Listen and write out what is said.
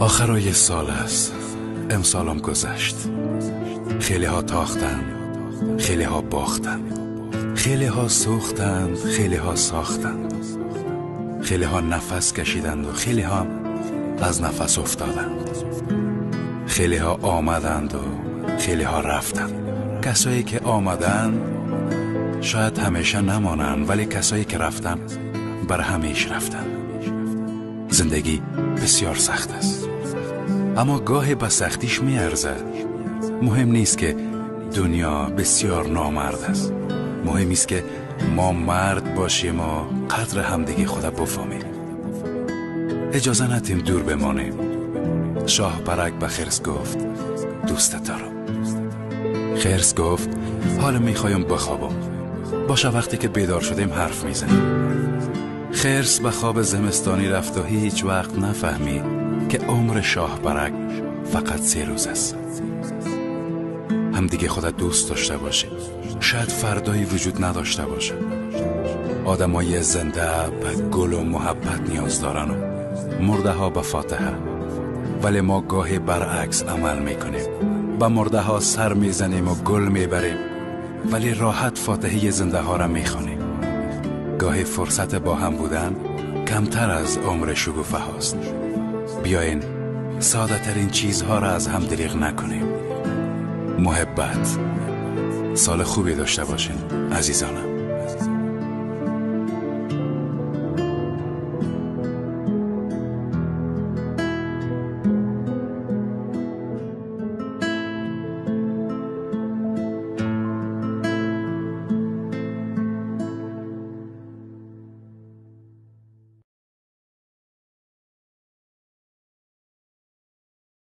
آخرای سال است. امسالم گذشت. خیلی ها تاختند، خیلی ها باختند، خیلی ها سوختند، خیلی ها ساختند، خیلی ها نفس کشیدند و خیلی ها از نفس افتادند. خیلی ها آمدند و خیلی ها رفتند. کسایی که آمدند شاید همیشه نمانند، ولی کسایی که رفتند بر همیشه رفتند. زندگی بسیار سخت است، اما گاهی به سختیش میارزه. مهم نیست که دنیا بسیار نامرد است، مهم است که ما مرد باشیم و قدر همدیگه خود بفهمیم. اجازه ندیم دور بمانیم. شاه پرک به خرس گفت دوستت دارم. خرس گفت حالا میخوایم بخوابم، باشه وقتی که بیدار شدیم حرف میزنیم. خرس به خواب زمستانی رفت و هیچ وقت نفهمید که عمر شاه پرک فقط 3 روز است. همدیگه خودت دوست داشته باشی، شاید فردایی وجود نداشته باشه. آدمای زنده به گل و محبت نیاز دارن و مرده ها به فاتحه، ولی ما گاهی برعکس عمل میکنیم. به مرده ها سر میزنیم و گل میبریم، ولی راحت فاتحه زنده ها را میخوانیم. گاهی فرصت با هم بودن کمتر از عمر شگوفه هاست. بیاین ساده ترین چیزها را از هم دریغ نکنیم. محبت. سال خوبی داشته باشین عزیزانم.